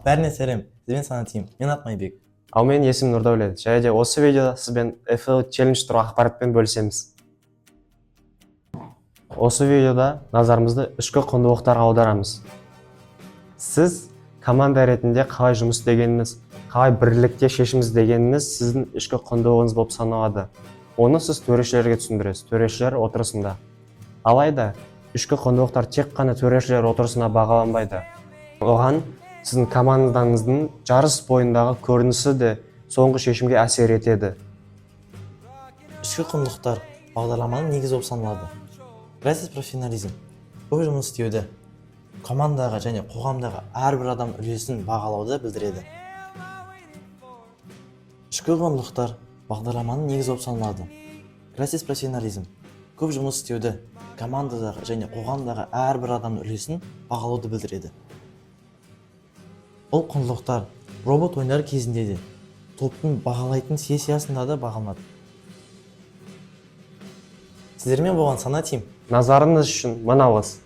Бәріне сәлем, сізбен Сана Тим, мен атым Айбек. Ал менің есімім Нұрдәулет, және де осы видеода сізбен FL Challenge туралы ақпаратпен бөлісеміз. Осы видеода назарымызды ішкі құндылықтарға аударамыз. Сіз команда ретінде қалай жұмыс істегеніңіз, қалай бірлікте шешім іздегеніңіз сіздің ішкі құндылығыңыз болып саналады. Оны сіз төрешілерге түсіндіресіз, төрешілер отырысында. Алайда ішкі құндылықтар тек қана төрешілер отырысына бағаланбайды. Оған сіздің командаңыздың жарыс бойындағы көрінісі де соңғы шешімге әсер етеді. Ішкі құндылықтар бағдарламаның негізі болып саналады. Грасис профессионализм көп жұмыс істеуді, командаға және қоғамдағы әрбір адам үлесін бағалауды білдіреді. Ішкі құндылықтар бағдарламаның негізі болып саналады. Грасис профессионализм көп жұмыс істеуді, командадағы және қоғамдағы әрбір адамның үлесін бағалауды білдіреді. Бұл құндылықтар робот ойындары кезінде де, топтың бағалайтын сессиясында да бағаланады. Сіздермен болған Сана Тим. Назарыңыз үшін мың алғыс.